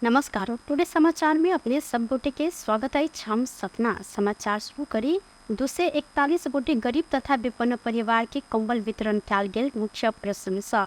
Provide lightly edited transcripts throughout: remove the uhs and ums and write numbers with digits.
नमस्कार, टुडे समाचार में अपने सब गोटे के स्वागत अछि। हम सपना समाचार शुरू करी। 241 गोटे गरीब तथा विपन्न परिवार के कंबल वितरण कयल गेल मुख्य प्रश्न।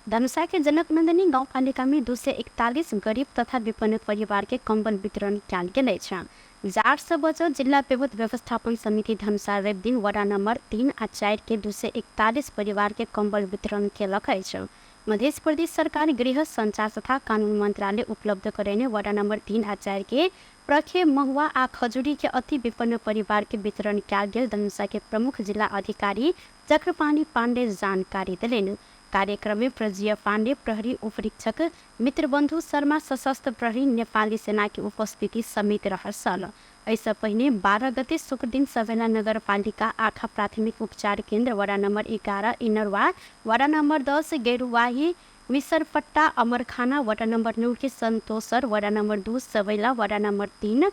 धनुषा के जनकनंदिनी गाउँपालिका में 241 गरीब तथा विपन्न परिवार के कंबल वितरण कयल गेल अछि। जाड़ से बचल जिल्ला बेहोत व्यवस्थापन समिति धनुषा रवि दिन वडा नंबर 3 आ 4 के 241 परिवार के कंबल वितरण केलक अछि। मध्य प्रदेश सरकार गृह संचार तथा कानून मंत्रालय उपलब्ध करेने वडा नंबर 3 आ 4 के प्रखे, महुआ आ खजुरी के अति विपन्न परिवार के वितरण कयल गेल धनुषा के प्रमुख जिला अधिकारी चक्रपाणि पांडे जानकारी देलनि। कार्यक्रम में प्रजीय पांडे, प्रहरी उपरीक्षक मित्रबंधु शर्मा, सशस्त्र प्रहरी नेपाली सेना के उपस्थिति समेत रहल छल। एहिसँ पहिने 12 गते शुक्रदिन सबेला नगरपालिका आखा प्राथमिक उपचार केन्द्र वडा नम्बर 11 इनरवा, वडा नम्बर 10 गेरुवाही मिसरपट्टा अमरखाना, वडा नम्बर 9 के सन्तोषर, वडा नम्बर 2 सबैला, वडा number 3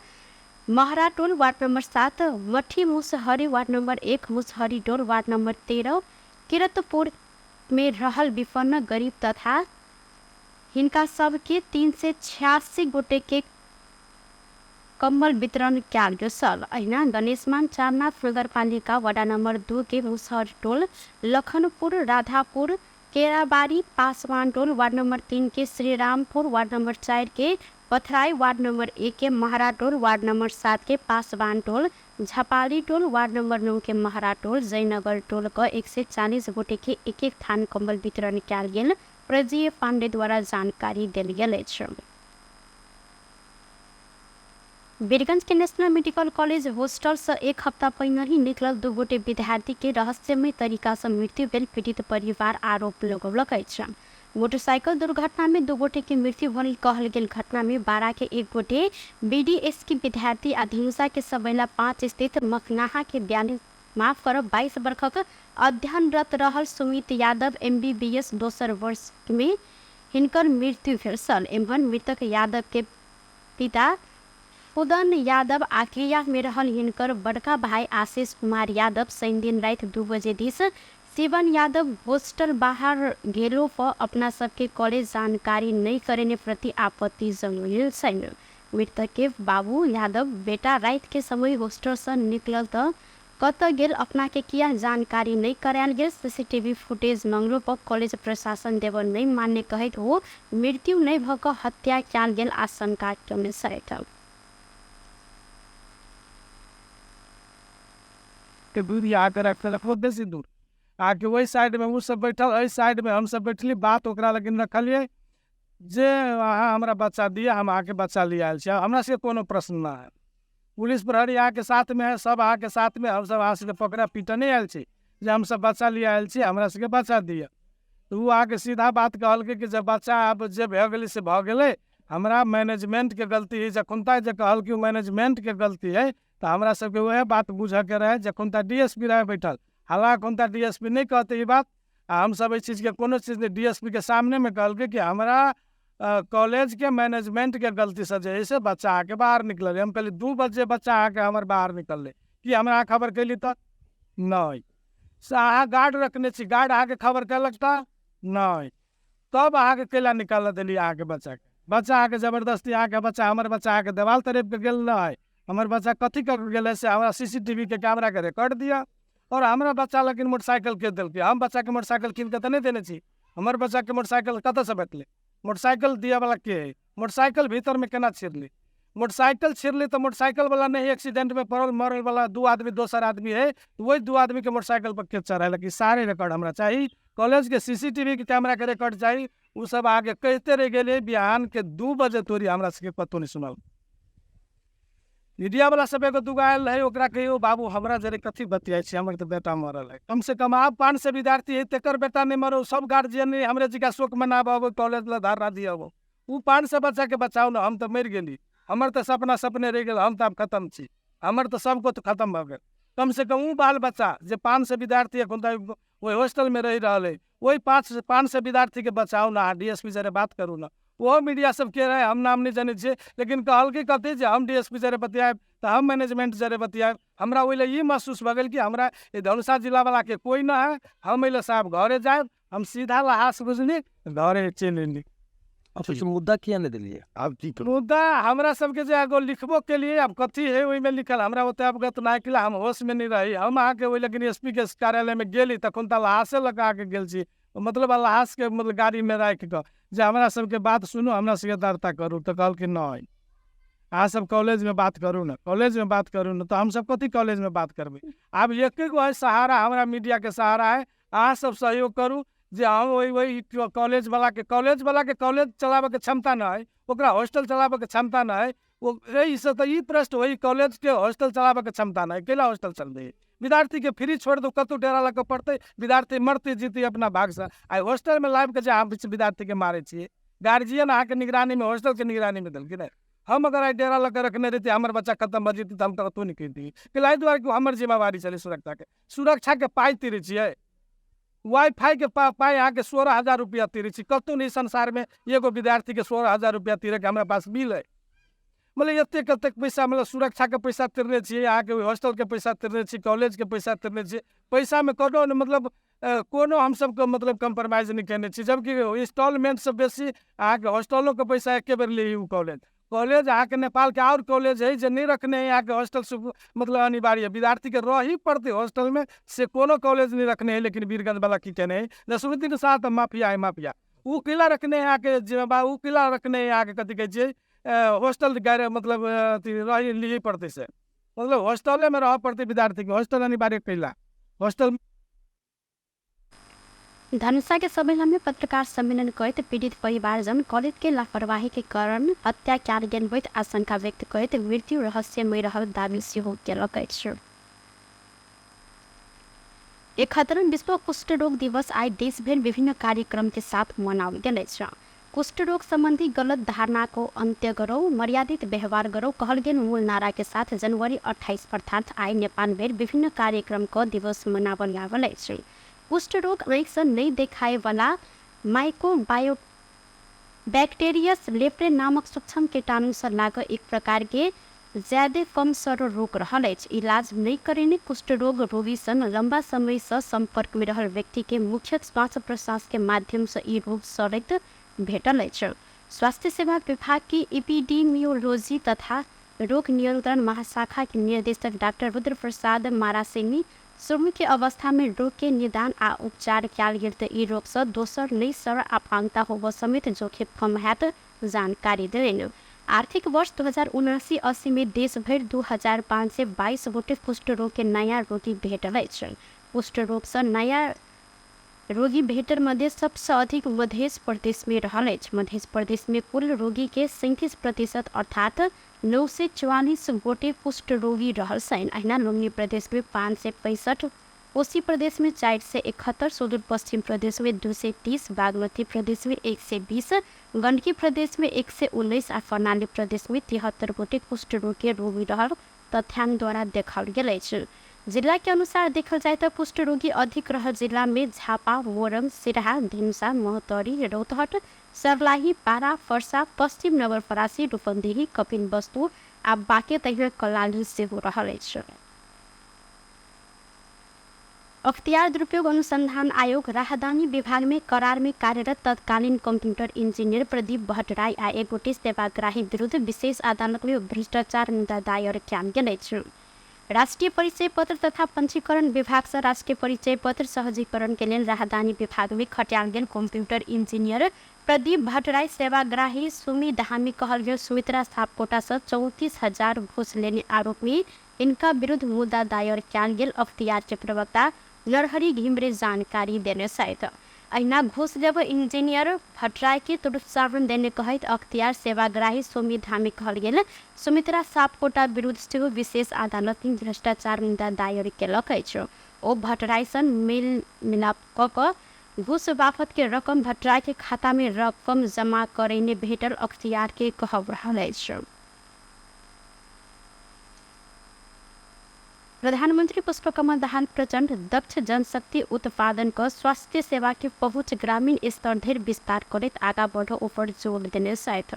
Maharatol, ward number 7 Mathi Musahari, ward number 1 Musahari टोल, वार्ड नम्बर 13 किरतपुर में रहल विपन्न गरीब तथा हिनका सबके 386 गोटे के कम्बल वितरण कयल गेल छल। अहिना गणेशमान चारनाथ नगरपालिका वडा नम्बर 2 के मुसहर टोल, लखनपुर, राधापुर, केराबारी, पासवान टोल, वार्ड नम्बर 3 के श्रीरामपुर, वार्ड नम्बर 4 के पथराई, वार्ड नम्बर 1 के महरा टोल, वार्ड नम्बर 7 के पासवान टोल, झपाली टोल, वार्ड नम्बर 9 के महरा टोल, जयनगर टोल क 140 गोटे के एक एक थान कम्बल वितरण कयल गेल प्रजीय पांडे द्वारा जानकारी देल गेल अछि। वीरगंज के नेशनल मेडिकल कॉलेज हॉस्टल से एक हफ्ता पहिने ही निकलल 2 गोटे विद्यार्थी के रहस्यमय तरीका से मृत्यु भेल पीड़ित परिवार आरोप लगौलक अछि। मोटरसाइकिल दुर्घटना में 2 गोटे के मृत्यु भेल कहल गेल घटना में 12 के 1 गोटे बीडीएस के विद्यार्थी आ धनुषा के सबैला 5 स्थित मखनाहा के 22 वर्षक अध्ययनरत रहल सुमित यादव एमबीबीएस दोसर वर्ष में हिनकर मृत्यु भेल छल। एम्हर मृतक यादव के पिता फुदन यादव आक्रिया में रहल हिनकर बड़का भाई आशीष कुमार यादव शनिदिन राति 2 बजे दिस शिवन यादव हॉस्टल बाहर गेलो पर अपना सबके कॉलेज जानकारी नहीं करेने प्रति आपत्ति जमौल छनि। मृतक के बाबू यादव बेटा राति के समय हॉस्टल से निकलल त कतऽ गेल अपना के किया जानकारी नहीं करायल गेल, सीसीटीवी फुटेज मंगलो पर कॉलेज प्रशासन देबऽ नहीं मान्य कहैत ओ मृत्यु नहीं भऽ कऽ हत्या कयल गेल आशंका कयने छथि। के दूरी आके रखल बहुत बेसी दूर आके ओहि साइड में ओ सब बैठल, एहि साइड में हम सब बैठली, बात ओकरा लगिन रखलियै जे अहाँ हमरा बच्चा दिअ, हम अहाँके बच्चा लिअ आयल छी, हमरा सबके कोनो प्रश्न नहि है। पुलिस प्रहरी अहाँके साथमे है, सब अहाँके साथमे, हमसब अहाँ सबके पकड़ा पीटऽ नहि आयल छी जे हमसब बच्चा लिअ आयल छी, हमरा सबके बच्चा दिअ। तऽ ओ अहाँके सीधा बात कहलकै कि जे बच्चा आब जे भऽ गेलै से भऽ गेलै, हमरा मैनेजमेंटके गलती है। जखुनता जे कहलकै ओ मैनेजमेंटके गलती है तऽ हमरा सबके वएह बात बुझऽके रहै। जखुनता डी एस पी रहै बैठल, हालाँकि हुनका डी एस पी नहि कहतै ई बात, आ हमसब एहि चीजके कोनो चीज नहि डी एस पी के सामनेमे कहलकै कि हमरा कॉलेजके मैनेजमेंटके गलतीसँ जे है से बच्चा अहाँके बाहर निकललै। हम कहलियै 2 बजे बच्चा अहाँके हमर बाहर निकललै, की हमरा अहाँ खबर कयली तऽ नहि, से अहाँ गार्ड रखने छी, गार्ड अहाँके खबर केलक तऽ नहि, तब अहाँके कैला निकालऽ देली अहाँके बच्चाके? बच्चा अहाँके जबरदस्ती अहाँके बच्चा हमर बच्चा अहाँके देवाल तड़पि कऽ गेल रहै, हमर बच्चा कथी कऽ कऽ गेलै से हमरा सी सी टी वी के कैमराके रिकॉर्ड दिअ। और हमरा बच्चा लेकिन मोटरसाइकिल के देलकै? हम बच्चाके मोटरसाइकिल कीन कऽ तऽ नहि देने छी, हमर बच्चाके मोटरसाइकिल कतऽसँ भेटलै? मोटरसाइकिल दिअवला के है? मोटरसाइकिल भीतरमे केना छिड़लै? मोटरसाइकिल छिड़लै तऽ मोटरसाइकिलवला नहि एक्सीडेंटमे पड़ल, मरलवला 2 आदमी दोसर आदमी है, ओहि 2 आदमीके मोटरसाइकिल पर के चढ़ेलक? ई सारे रिकॉर्ड हमरा चाही, कॉलेजके सी सी टी वी के कैमराके रिकॉर्ड चाही। ओ सब अहाँके कहिते रहि गेलै बिहानके 2 बजे तोरी हमरा सबके कतहु नहि सुनल। मीडियावला सब एगो दूगो आयल रहै, ओकरा कहियौ बाबू हमरा जरे कथी बतियाइ छी, हमर तऽ बेटा मरल है, कम से कम आब 500 विद्यार्थी है तकर बेटा नहि मरौ, सब गार्जियन नहि हमरे जकाँ शोक मनाबऽ अबै, कॉलेज लए धरना दिअ अबै, ओ 500 बच्चाके बचाउ ने, हम तऽ मरि गेली, हमर तऽ सपना सपने रहि गेल, हम तऽ आब खतम छी, हमर तऽ सब किछु खतम भऽ गेल। कम से कम ओ बाल बच्चा जे 500 विद्यार्थी एखन तक ओहि हॉस्टलमे रहि रहल है, ओहि 500 विद्यार्थीके बचाउ ने, अहाँ डी एस पी जरे बात करू ने। ओहो मीडिया सबके रहै, हम नाम नहि जनै छियै, लेकिन कहलकै कथी जे हम डी एस पी जरे बतियाएब तऽ हम मैनेजमेंट जरे बतियाएब। हमरा ओहि लए ई महसूस भऽ गेल कि हमरा ई धनुषा जिलावलाके कोइ नहि है, हम एहि लए साहब घरे जायब, हम सीधा लहास बुझली घरे चलि एली। अच्छा, मुद्दा किया नहि देलियै? आब की करू? मुद्दा हमरा सबके जे एगो लिखबो केलियै, आब कथी है ओहिमे लिखल हमरा ओते अवगत नहि केला, हम होशमे नहि रही। हम अहाँके ओहि लेकिन एस पी के कार्यालयमे गेली तखन तऽ लहासे लऽ कऽ अहाँके गेल छी, मतलब लहासके मतलब गाड़ीमे राखि कऽ जे हमरा सबके बात सुनू, हमरा सबके दर्ता करू। तऽ कहलखिन नहि, अहाँ सब कॉलेजमे बात करू ने, कॉलेजमे बात करू ने। तऽ हमसब कथी कॉलेजमे बात करबै? आब एके गो है सहारा, हमरा मीडियाके सहारा है, अहाँ सब सहयोग करू जे हम ओहि ओहि कॉलेजवलाके कॉलेज चलाबऽके क्षमता नहि है, ओकरा हॉस्टल चलाबऽके क्षमता नहि है। ओ एहिसँ तऽ ई प्रश्न, ओहि कॉलेजके हॉस्टल चलाबऽके क्षमता नहि है, कैला हॉस्टल चलबै? विद्यार्थीके फ्री छोड़ि दू, कतहु डेरा लऽ कऽ पड़तै, विद्यार्थी मरतै जीतै अपना भागसँ। आइ हॉस्टलमे लाबिके जे अहाँ विद्यार्थीके मारै छियै, गार्जियन अहाँके निगरानीमे हॉस्टलके निगरानीमे देलखिन हँ। हम अगर आइ डेरा लऽ कऽ रखने रहितियै, हमर बच्चा खतम भऽ जेतै तऽ हम कतहु नहि कहितियै। कैला एहि दुआरे कि हमर जिम्मेवारी छलै सुरक्षाके। सुरक्षाके पाइ तिरै छियै, वाईफाईके पाइ अहाँके 16,000 रुपैआ तिरै छी। कतहु नहि संसारमे एगो विद्यार्थीके 16,000 रुपैआ तिरैके हमरा पास बिल अइ। मतलब एतेक एतेक पैसा, मतलब सुरक्षाके पैसा तिरने छियै, अहाँके ओहि हॉस्टलके पैसा तिरने छी, कॉलेजके पैसा तिरने छियै। पैसामे कोनो नहि, मतलब कोनो हमसभके मतलब कम्प्रोमाइज नहि केने छी। जबकि इंस्टॉलमेंटसँ बेसी अहाँके हॉस्टलोके पैसा एके बेर लै ओ कॉलेज। कॉलेज अहाँके नेपालके आओर कॉलेज हइ जे नहि रखने हइ अहाँके हॉस्टल, मतलब अनिवार्य विद्यार्थीके रही पड़तै हॉस्टलमे, से कोनो कॉलेज नहि रखने हइ। लेकिन वीरगंजवला की केने हइ? नसरुद्दीन शाह तऽ माफिया हइ, माफिया। ओ कैला रखने हइ अहाँके जिम्मेवार? ओ कैला रखने हइ अहाँके कथी कहै छियै हॉस्टल गैर, मतलब अथी रही लियै पड़तै से, मतलब हॉस्टलेमे रहऽ पड़तै विद्यार्थीके, हॉस्टल अनिवार्य कैला हॉस्टल? धनुषा के सम्मेलन में पत्रकार सम्मेलन करैत पीड़ित परिवारजन कॉलेज के लापरवाही के कारण हत्या कयल गेल होइत आशंका व्यक्त करैत मृत्यु रहस्यमय रहल दावी सेहो केलक अछि। 71 विश्व कुष्ठ रोग दिवस आइ देशभरि विभिन्न कार्यक्रम के साथ मनाओल गेल अछि। कुष्ठ रोग संबंधी गलत धारणा को अंत्य करो, मर्यादित व्यवहार करो कहल गेल मूल नारा के साथ जनवरी 28 अर्थात आइ नेपाल भरि विभिन्न कार्यक्रम क दिवस मनावल लागल अछि। कुष्ठ रोग आँखि से नहि देखाय वाला माइकोबायो बैक्टीरियस लेप्रे नामक सूक्ष्म कीटाणु से लागल एक प्रकार के ज्यादे कम सरो रोग रहल अछि। इलाज नहि करेने कुष्ठ रोग रोगी सन लंबा समय से संपर्क में रहल व्यक्ति के मुख्य श्वास प्रश्वास के माध्यम से ई रोग सड़ैत भेटल अछि। स्वास्थ्य सेवा विभाग की इपिडेमियोलॉजी तथा रोग नियंत्रण महाशाखा के निर्देशक डॉक्टर रुद्र प्रसाद मारासेनी शुरू के अवस्था में रोग के निदान आ उपचार कयल गेल तऽ ई रोग से दोसर नहि सर अपांगता होबऽ समेत जोखिम कम हैत जानकारी देलनि। आर्थिक वर्ष 2079-80 में देश भरि 2522 गोटे कुष्ठ रोग के नया रोगी भेटल अछि। कुष्ठ रोग से नया रोगी भेटल मध्ये सबसँ अधिक मध्य प्रदेश में रहल अछि। मध्य प्रदेश में कुल रोगी के 37% अर्थात 944 गोटे कुष्ठ रोगी रहल छनि। अहिना लुम्बिनी प्रदेश में 565, कोसी प्रदेश में 471, सुदूर पश्चिम प्रदेश में 230, बागमती प्रदेश में 120, गंडकी प्रदेश में 119 आ कर्णाली प्रदेश में 73 गोटे कुष्ठ रोग के रोगी रहल तथ्यांक द्वारा देखल गेल अछि। जिला के अनुसार देखल जाय तऽ कुष्ठ रोगी अधिक रहल जिला में झापा, मोरंग, सिरहा, धनुषा, महोत्तरी, रौतहट, सर्लाही, बारा, फरसा, पश्चिम नवलपरासी, रूपन्देही, कपिलवस्तु आ बाँके तहिना कलाली सेहो रहल अछि। अख्तियार दुरुपयोग अनुसंधान आयोग राहदानी विभाग में करार में कार्यरत तत्कालीन कंप्यूटर इंजीनियर प्रदीप भट्टराई आ एक गोटे सेवाग्राही विरुद्ध विशेष अदालत में भ्रष्टाचार मुद्दा दायर कयल गेल अछि। राष्ट्रीय परिचय पत्र तथा पंजीकरण विभाग से राष्ट्रीय परिचय पत्र सहजीकरण के लेल राहदानी विभाग में खटायल गेल कंप्यूटर इंजीनियर प्रदीप भट्टराई सेवाग्राही सुमी धामी कहल गेल सुमित्रा सापकोटा से 34,000 घूस लेने आरोप में इनका विरुद्ध मुद्दा दायर कयल गेल अख्तियार के प्रवक्ता नरहरि घिमरे जानकारी देने छथि। अहिना घूस लेब इंजीनियर भट्टराई के प्रोत्साहन देने कहैत अख्तियार सेवाग्राही सोमी धामी कहल गेल सुमित्रा सापकोटा विरुद्ध सेहो विशेष अदालत में भ्रष्टाचार मुद्दा दायर केलक अछि। ओ भट्टराई सन मेल मिलाप कऽ कऽ घूस बाफत के रकम भट्टराई के खाता में रकम जमा करेने भेटल अख्तियार के कहब रहल अछि। प्रधानमंत्री पुष्पकमल दाहाल प्रचण्ड दक्ष जनशक्ति उत्पादन क स्वास्थ्य सेवा के पहुँच ग्रामीण स्तर धरि विस्तार करैत आगा बढ़ ऊपर जोर देने छथि।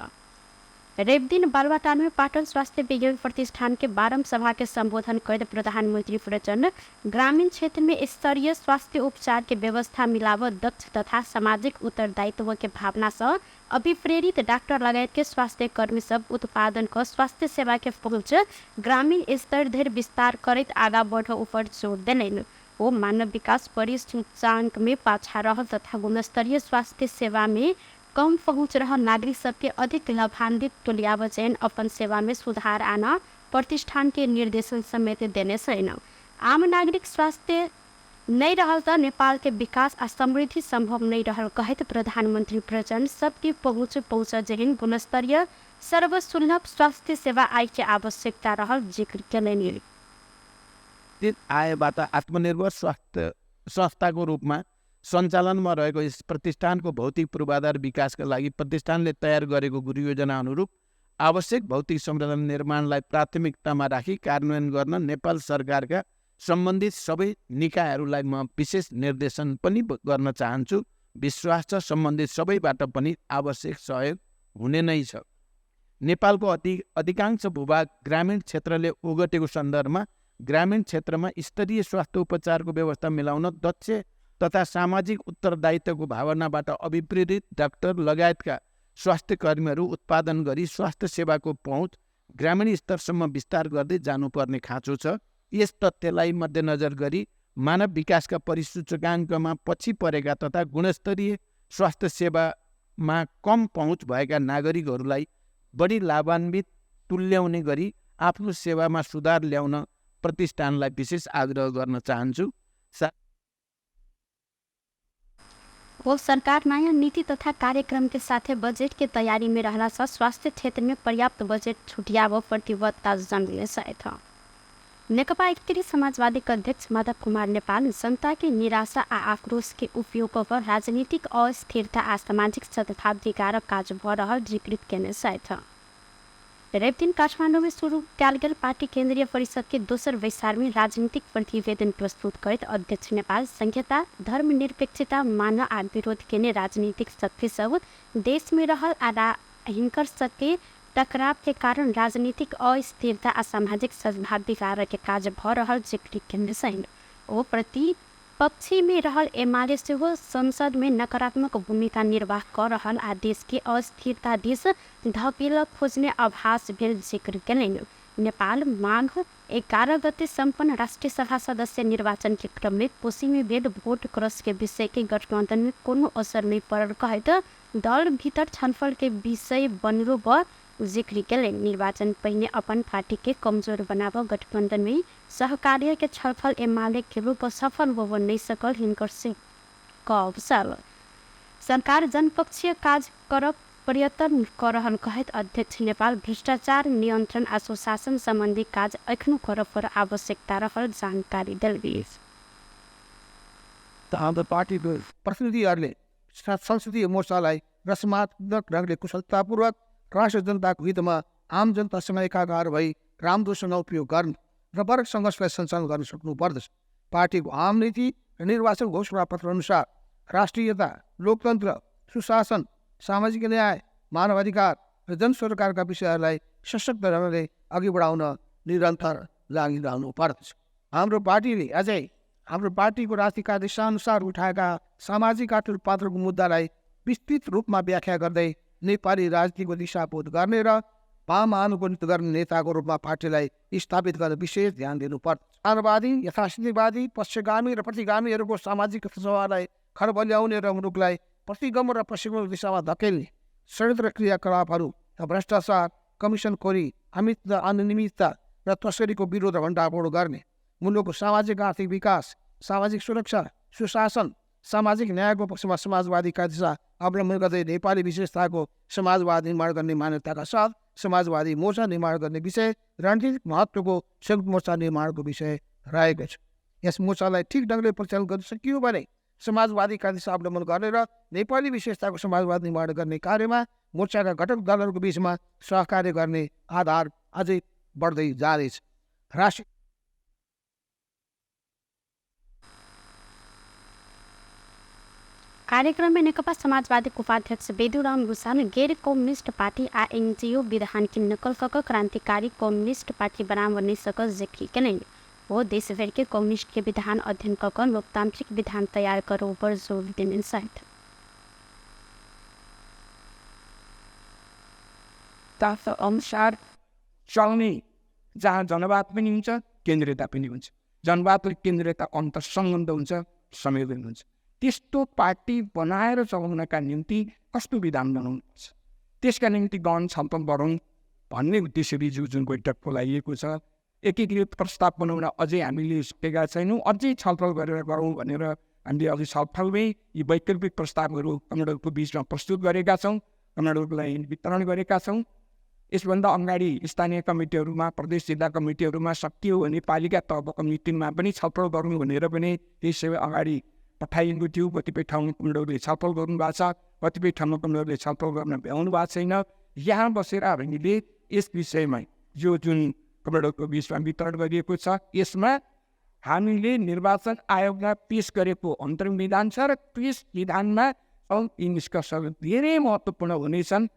रविदिन बालुवाटार में पाटन स्वास्थ्य विज्ञान प्रतिष्ठान के 12 सभा के संबोधन करैत प्रधानमंत्री प्रचण्ड ग्रामीण क्षेत्र में स्तरीय स्वास्थ्य उपचार के व्यवस्था मिलाव दक्ष तथा सामाजिक उत्तरदायित्व के भावना से अभिप्रेरित डाक्टर लगायत के स्वास्थ्य कर्मी सब उत्पादन क स्वास्थ्य सेवा के पहुँच ग्रामीण स्तर धरि विस्तार करैत आगा बढ़ ऊपर जोर देलनि। ओ मानव विकास परिसूचांक में पाछा रहल तथा गुणस्तरीय स्वास्थ्य सेवा में कम पहुँच रहल नागरिक सबके अधिक लाभान्वित तुल्याब चयन अपन सेवा में सुधार आना प्रतिष्ठान के निर्देशन समेत देने छैन। आम नागरिक स्वास्थ्य नहीं रहल त नेपाल के विकास आ समृद्धि संभव नहीं रहल कहैत प्रधानमन्त्री प्रचण्ड सबके पहुँच पहुँच जेहन गुणस्तरीय सर्वसुलभ स्वास्थ्य सेवा आय के आवश्यकता रहल जिक्र केलनि। आयबाट आत्मनिर्भर स्वास्थ्य संस्थाको रूपमा सञ्चालनमा रहेको यस प्रतिष्ठानको भौतिक पूर्वाधार विकासका लागि प्रतिष्ठानले तयार गरेको गुरुयोजना अनुरूप आवश्यक भौतिक संरचना निर्माणलाई प्राथमिकतामा राखी कार्यान्वयन गर्न नेपाल सरकारका सम्बन्धित सबै निकायहरूलाई म विशेष निर्देशन पनि गर्न चाहन्छु। विश्वास छ सम्बन्धित सबैबाट पनि आवश्यक सहयोग हुने नै छ। नेपालको अधिकांश भूभाग ग्रामीण क्षेत्रले ओगटेको सन्दर्भमा ग्रामीण क्षेत्रमा स्तरीय स्वास्थ्य उपचारको व्यवस्था मिलाउन दक्ष तथा सामाजिक उत्तरदायित्वको भावनाबाट अभिप्रेरित डाक्टर लगायतका स्वास्थ्य कर्मीहरू उत्पादन गरी स्वास्थ्य सेवाको पहुँच ग्रामीण स्तरसम्म विस्तार गर्दै जानुपर्ने खाँचो छ। यस तथ्यलाई मध्यनजर गरी मानव विकासका परिसूचकाङ्कमा पछि परेका तथा गुणस्तरीय स्वास्थ्य सेवामा कम पहुँच भएका नागरिकहरूलाई बढी लाभान्वित तुल्याउने गरी आफ्नो सेवामा सुधार ल्याउन प्रतिष्ठानलाई विशेष आग्रह गर्न चाहन्छु। वो सरकार नयाँ नीति तथा कार्यक्रम के साथे बजेट के तैयारी में रहला से स्वास्थ्य क्षेत्र में पर्याप्त बजेट छुटियाव प्रतिबद्धता जन्मिने सहित। नेकपा एकीकृत समाजवादी के अध्यक्ष माधव कुमार नेपाल जनता के निराशा आ आक्रोश के उपयोग पर राजनीतिक अस्थिरता आ सामाजिक सद्भाव बिगाड़ काज भ रहल जिक्र केने सहित। रविदिन काठमाडौँ में शुरू कयल गेल पार्टी केंद्रीय परिषद के दोसर बैसार में राजनीतिक प्रतिवेदन प्रस्तुत करैत अध्यक्ष नेपाल संघीयता, धर्मनिरपेक्षता मान आ विरोध केने राजनीतिक शक्ति सब देश में रहल आ हिनकर सबके टकराव के कारण राजनीतिक अस्थिरता आ सामाजिक सद्भाव बिगाड़ के काज भ रहल जिक्र केने छनि। ओ प्रतिपक्षी में रहल एमाले सेहो संसद में नकारात्मक भूमिका निर्वाह क रहल आ देश के अस्थिरता दिस धकेल खोज्ने आभास भेल जिक्र केलनि। नेपाल माघ 11 गते सम्पन्न राष्ट्रिय सभा सदस्य निर्वाचन के क्रम में कोशी में भेल वोट क्रॉस के विषय के गठबंधन में कोनो असर नहीं पड़ल कहैत दल भीतर छलफल के विषय बनलो ब जिक्र केलनि। निर्वाचन पहिने अपन पार्टी के कमजोर बनाब गठबंधन में सहकार्य के छलफल एमाले के रूप सफल होब नहीं सकल हिनकर से अवसर। सरकार जनपक्षीय काज करब प्रयत्न कर रहल कहैत अध्यक्ष नेपाल भ्रष्टाचार नियंत्रण आ सुशासन सम्बन्धी काज एखनो करब पर आवश्यकता रहल जानकारी देलनि। हाम्रो पार्टीको प्रतिनिधिहरूले संसदीय मोर्चालाई रचनात्मक ढङ्गले कुशलतापूर्वक राष्ट्र जनताको हितमा आम जनतासँग एकाकार भई राम्रोसँग उपयोग गर्न र वर्ग सङ्घर्षलाई सञ्चालन गर्न सक्नुपर्दछ। पार्टीको आम नीति र निर्वाचन घोषणापत्र अनुसार राष्ट्रियता, लोकतन्त्र, सुशासन, सामाजिक न्याय, मानवाधिकार र जनसरोकारका विषयहरूलाई सशक्त ढङ्गले अघि बढाउन निरन्तर लागिरहनु पर्दछ। हाम्रो पार्टीले अझै हाम्रो पार्टीको राजनीतिक दिशाअनुसार उठाएका सामाजिक आर्थिक रूपान्तरणको मुद्दालाई विस्तृत रूपमा व्याख्या गर्दै नेपाली राजनीतिको दिशाबोध गर्ने र वाम अनुकूलित गर्ने नेताको रूपमा पार्टीलाई स्थापित गर्न विशेष ध्यान दिनुपर्छ। मानववादी, यथास्थितिवादी, पश्चगामी र प्रतिगामीहरूको सामाजिक स्वभावलाई खरबल्याउने र मुलुकलाई प्रतिगमन र पश्चिमको दिशामा धकेल्ने षड्यन्त्र क्रियाकलापहरू र भ्रष्टाचार, कमिसनखोरी, अनियमितता र तस्करीको विरोध र भण्डाफोड गर्ने, मुलुकको सामाजिक आर्थिक विकास, सामाजिक सुरक्षा, सुशासन, सामाजिक न्यायको पक्षमा समाजवादी दिशा अवलम्बन गर्दै नेपाली विशेषताको समाजवाद निर्माण गर्ने मान्यताका साथ समाजवादी मोर्चा निर्माण गर्ने विषय रणनीतिक महत्त्वको संयुक्त मोर्चा निर्माणको विषय रहेको छ। यस मोर्चालाई ठिक ढङ्गले परिचालन गर्न सकियो भने समाजवादी दिशा अवलम्बन गर्ने र नेपाली विशेषताको समाजवाद निर्माण गर्ने कार्यमा मोर्चाका घटक दलहरूको बिचमा सहकार्य गर्ने आधार अझै बढ्दै जानेछ। राष्ट्रिय कार्यक्रम में नेकपा समाजवादी उपाध्यक्ष बेदुराम भूषण गैर कम्युनिस्ट पार्टी आ एनजीओ विधान की नकल क क्रांतिकारी कम्युनिस्ट पार्टी बनाव नहीं सकल जिक्र केलनि। वो देशभर के कम्युनिस्ट के विधान अध्ययन क लोकतांत्रिक विधान तैयार करो पर जोर देने सहित। अनुसार चल्ने, जहाँ जनवाद पनि हुन्छ, केन्द्रीयता पनि हुन्छ, जनवाद र केन्द्रीयता अन्तर्सम्बन्ध हुन्छ, संयोजन हुन्छ। त्यस्तो पार्टी बनाएर चलाउनका निम्ति कस्तो विधान बनाउनुपर्छ, त्यसका निम्ति गहन छलफल गरौँ भन्ने उद्देश्यले जो जुन बैठक बोलाइएको छ, एकीकृत प्रस्ताव बनाउन अझै हामीले सकेका छैनौँ, अझै छलफल गरेर गरौँ भनेर हामीले अझै छलफलमै यी वैकल्पिक प्रस्तावहरू कमरेडहरूको बिचमा प्रस्तुत गरेका छौँ, कमरेडहरूको लागि वितरण गरेका छौँ। यसभन्दा अगाडि स्थानीय कमिटीहरूमा, प्रदेश जिल्ला कमिटीहरूमा सकियो भने पालिका तहको कमिटीमा पनि छलफल गरौँ भनेर पनि त्यसै अगाडि पठाइएको थियो। कतिपय ठाउँमा कमरेडहरूले छलफल गर्नु भएको छ, कतिपय ठाउँमा कमरेडहरूले छलफल गर्न भ्याउनु भएको छैन। यहाँ बसेर हामीले यस विषयमा यो जुन कमरेडहरूको बिचमा वितरण गरिएको छ, यसमा हामीले निर्वाचन आयोगमा पेस गरेको अन्तरिम विधान छ र त्यस विधानमा यी निष्कर्षहरू धेरै महत्त्वपूर्ण हुनेछन्।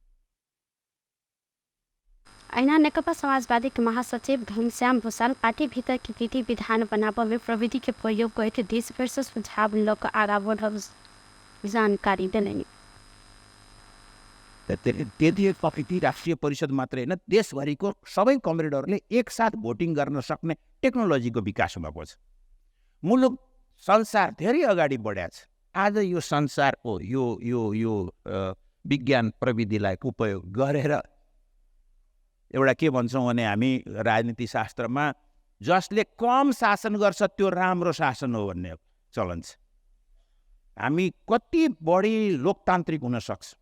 ऐना नेकपा समाजवादी के महासचिव घनश्याम भूषाल पार्टी भीतर के विधि विधान बनाव में प्रविधि के प्रयोग करके देशभर से सुझाव लक आगा बढ़ल जानकारी देलनि। त्यति कमिटी राष्ट्रिय परिषद मात्रै होइन, देशभरिको सबै कमरेडहरूले एकसाथ भोटिङ गर्न सक्ने टेक्नोलोजीको विकास भएको छ। मुलुक संसार धेरै अगाडि बढेको छ। आज यो संसारको यो यो यो विज्ञान प्रविधिलाई उपयोग गरेर एउटा के भन्छौँ भने हामी राजनीति शास्त्रमा जसले कम शासन गर्छ त्यो राम्रो शासन हो भन्ने चलन छ। हामी कति बढी लोकतान्त्रिक हुन सक्छौँ,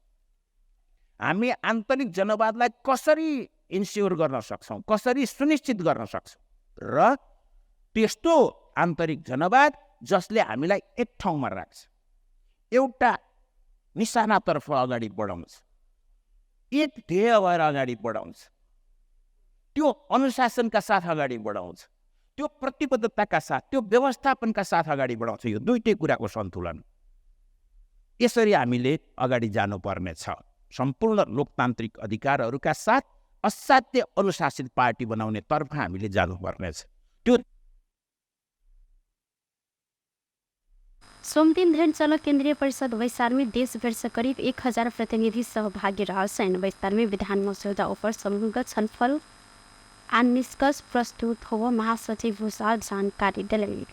हामी आन्तरिक जनवादलाई कसरी इन्स्योर गर्न सक्छौँ, कसरी सुनिश्चित गर्न सक्छौँ र त्यस्तो आन्तरिक जनवाद जसले हामीलाई एक ठाउँमा राख्छ, एउटा निशानातर्फ अगाडि बढाउँछ, एक ध्येय भएर अगाडि बढाउँछ, त्यो अनुशासनका साथ अगाडि बढाउँछ, त्यो प्रतिबद्धताका साथ, त्यो व्यवस्थापनका साथ अगाडि बढाउँछ। यो दुईटै कुराको सन्तुलन यसरी हामीले अगाडि जानुपर्नेछ। सम्पूर्ण लोकतान्त्रिक अधिकारहरूका साथ असाध्य अनुशासित पार्टी बनाउने तर्फ हामीले जानुपर्नेछ। त्यो सोमदिन धरि चल केन्द्रीय परिषद बैसार में देशभर से करीब 1000 प्रतिनिधि सहभागी रहल। बैसार में विधान मसौदा ऊपर समूहगत छलफल आ निष्कर्ष प्रस्तुत हो महासचिव भूषाल जानकारी दिलनि।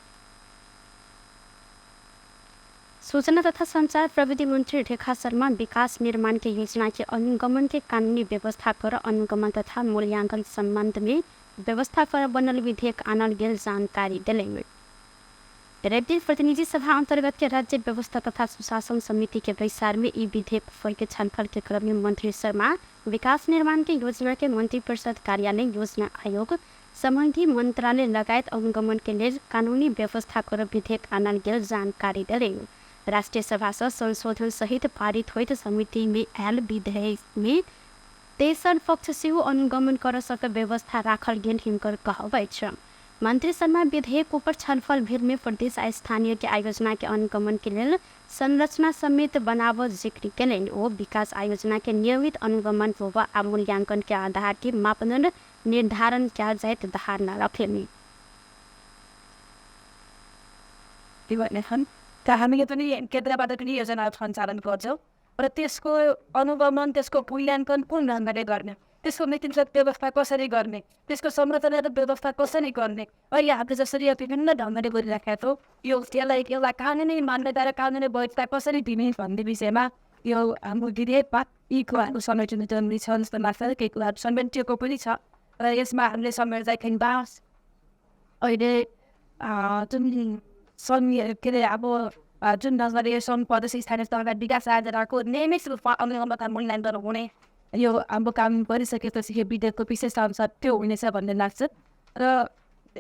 सूचना तथा संचार प्रविधि मंत्री रेखा शर्मा विकास निर्माण के योजना के अनुगमन के कानूनी व्यवस्था कर अनुगमन तथा मूल्यांकन संबंध में व्यवस्था कर बनल विधेयक आनल गेल जानकारी दिलनि। रविदिन प्रतिनिधि सभा अंतर्गत के राज्य व्यवस्था तथा सुशासन समिति के बैसार में ई विधेयक पर के छलफल के क्रम में मंत्री शर्मा विकास निर्माण के योजना के मंत्री परिषद कार्यालय, योजना आयोग, संबंधी मंत्रालय लगायत अनुगमन के लिए कानूनी व्यवस्था कर विधेयक आनल गेल जानकारी दिलनि। राष्ट्रीय सभा से संशोधन सहित पारित होइत समिति में आयल विधेयक में तेसर पक्ष सेहो अनुगमन कर सके व्यवस्था राखल गेल हिनकर कहब अछि। मंत्री शर्मा विधेयक ऊपर छलफल भेल में प्रदेश आ स्थानीय के आयोजना के अनुगमन के लेल संरचना समेत बनाव जिक्र केलनि। ओ विकास आयोजना के नियमित अनुगमन होब आ मूल्यांकन के आधार के मापदंड निर्धारण कयल जाइत धारणा रखलनि। हामीले पनि केन्द्रबाट पनि योजनाहरू सञ्चालन गर्छौँ र त्यसको अनुगमन, त्यसको मूल्याङ्कन कुन ढङ्गले गर्ने, त्यसको नीतिगत व्यवस्था कसरी गर्ने, त्यसको संरचनागत व्यवस्था कसरी गर्ने, अहिले हामीले जसरी यो विभिन्न ढङ्गले गरिराखेका छौँ, यो यसलाई एउटा कानुनी मान्यता र कानुनी वैधता कसरी दिने भन्ने विषयमा यो हाम्रो विधेयकमा यी कुराहरू समेटिनु जरुरी छ जस्तो लाग्छ। केही कुराहरू समेटिएको पनि छ र यसमा हामीले समेट्दाखेरि अहिले जुन सङ्घ के अरे अब जुन ढङ्गले यो सङ्घ प्रदेश स्थानीय तहका विकास आयोजनाको नियमित रूपमा अनुगमन तथा मूल्याङ्कन हुने यो हाम्रो काम गरिसकेपछि यो विधेयकको विशेष अनुसार त्यो हुनेछ भन्ने लाग्छ। र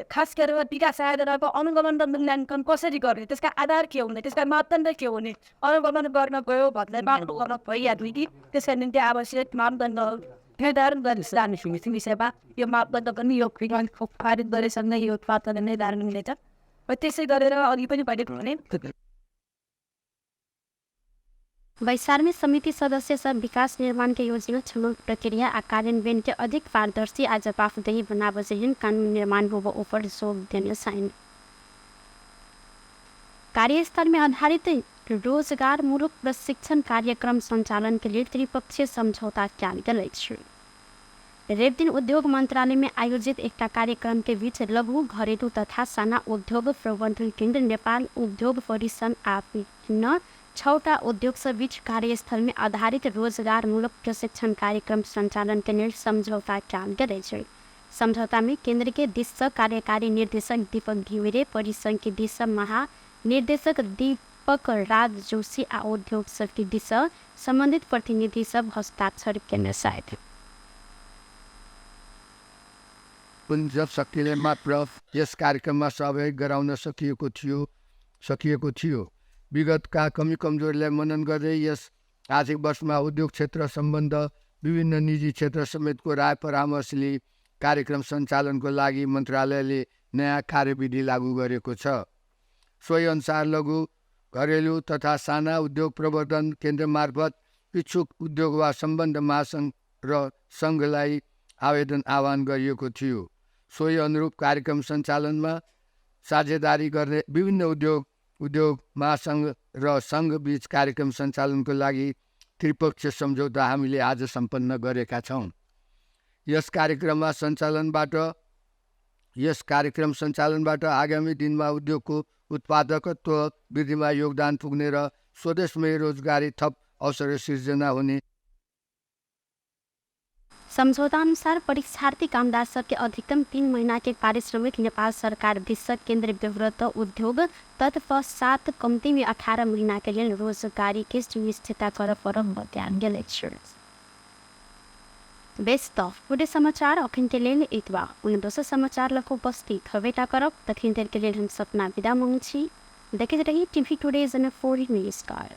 खास गरेर विकास आयोजनाको अनुगमन र मूल्याङ्कन कसरी गर्ने, त्यसका आधार के हुने, त्यसका मापदण्ड के हुने, अनुगमन गर्न गयो भन्दा अनुगमन भइहाल्ने कि त्यसका निम्ति आवश्यक मापदण्ड निर्धारण गरेर जाने विषयमा यो मापदण्ड पनि यो पारित गरेसँगै यो मापदण्ड निर्धारण हुनेछ। र त्यसै गरेर अघि पनि भनेको भने बैसार में समिति सदस्य सब विकास निर्माण के योजना छनौट प्रक्रिया आ कार्यान्वयन के अधिक पारदर्शी आ जवाबदेही बनाव जेहन कानून निर्माण होब ऊपर जोर देने छनि। कार्यस्थल में आधारित रोजगारमूलक प्रशिक्षण कार्यक्रम संचालन के लिए त्रिपक्षीय समझौता कयल गेल अछि। रवि दिन उद्योग मंत्रालय में आयोजित एकटा कार्यक्रम के बीच लघु घरेलू तथा साना उद्योग प्रवर्धन केंद्र नेपाल उद्योग परिसंघ आ विभिन्न 6टा उद्योग सब बीच कार्यस्थल में आधारित रोजगारमूलक प्रशिक्षण कार्यक्रम संचालन के लेल सम्झौता कयल गेल अछि। सम्झौता में केंद्र के दिस सँ कार्यकारी निर्देशक दीपक घिमिरे, परिसंघ के दिस सँ महानिर्देशक दीपक राज जोशी आ उद्योग सब के दिस सँ संबंधित प्रतिनिधि सब हस्ताक्षर केने छथि। पुञ्ज शक्तिले मात्र यस कार्यक्रममा सहभागी गराउन सकिएको थियो। विगतका कमी कमजोरीलाई मनन गर्दै यस आर्थिक वर्षमा उद्योग क्षेत्र सम्बन्ध विभिन्न निजी क्षेत्र समेतको राय परामर्श लिई कार्यक्रम सञ्चालनको लागि मन्त्रालयले नयाँ कार्यविधि लागू गरेको छ। सोही अनुसार लघु घरेलु तथा साना उद्योग प्रवर्धन केन्द्र मार्फत इच्छुक उद्योग वा सम्बन्ध महासङ्घ र सङ्घलाई आवेदन आह्वान गरिएको थियो। सोही अनुरूप कार्यक्रम सञ्चालनमा साझेदारी गर्ने विभिन्न उद्योग महासङ्घ र सङ्घबीच कार्यक्रम सञ्चालनको लागि त्रिपक्षीय सम्झौता हामीले आज सम्पन्न गरेका छौँ। यस कार्यक्रम सञ्चालनबाट आगामी दिनमा उद्योगको उत्पादकत्व वृद्धिमा योगदान पुग्ने र स्वदेशमै रोजगारी थप अवसर सिर्जना हुने। सम्झौता अनुसार परीक्षार्थी कामदार सबके अधिकतम 3 महीना के पारिश्रमिक नेपाल सरकार दिस केन्द्र व्यवहृत उद्योग तत्पश्चात कम्ती में 18 महीना के लेल रोजगारी के सुनिश्चितता कर परम बतायल गेल अछि। बेस त पूरे समाचार अखन के लेल एतबा। उन दोसर समाचार लग उपस्थित हवेटा करब, तखन देर के लेल हम सपना विदा मांग छी। देखैत रही टीवी टुडे जनकपुर। नमस्कार।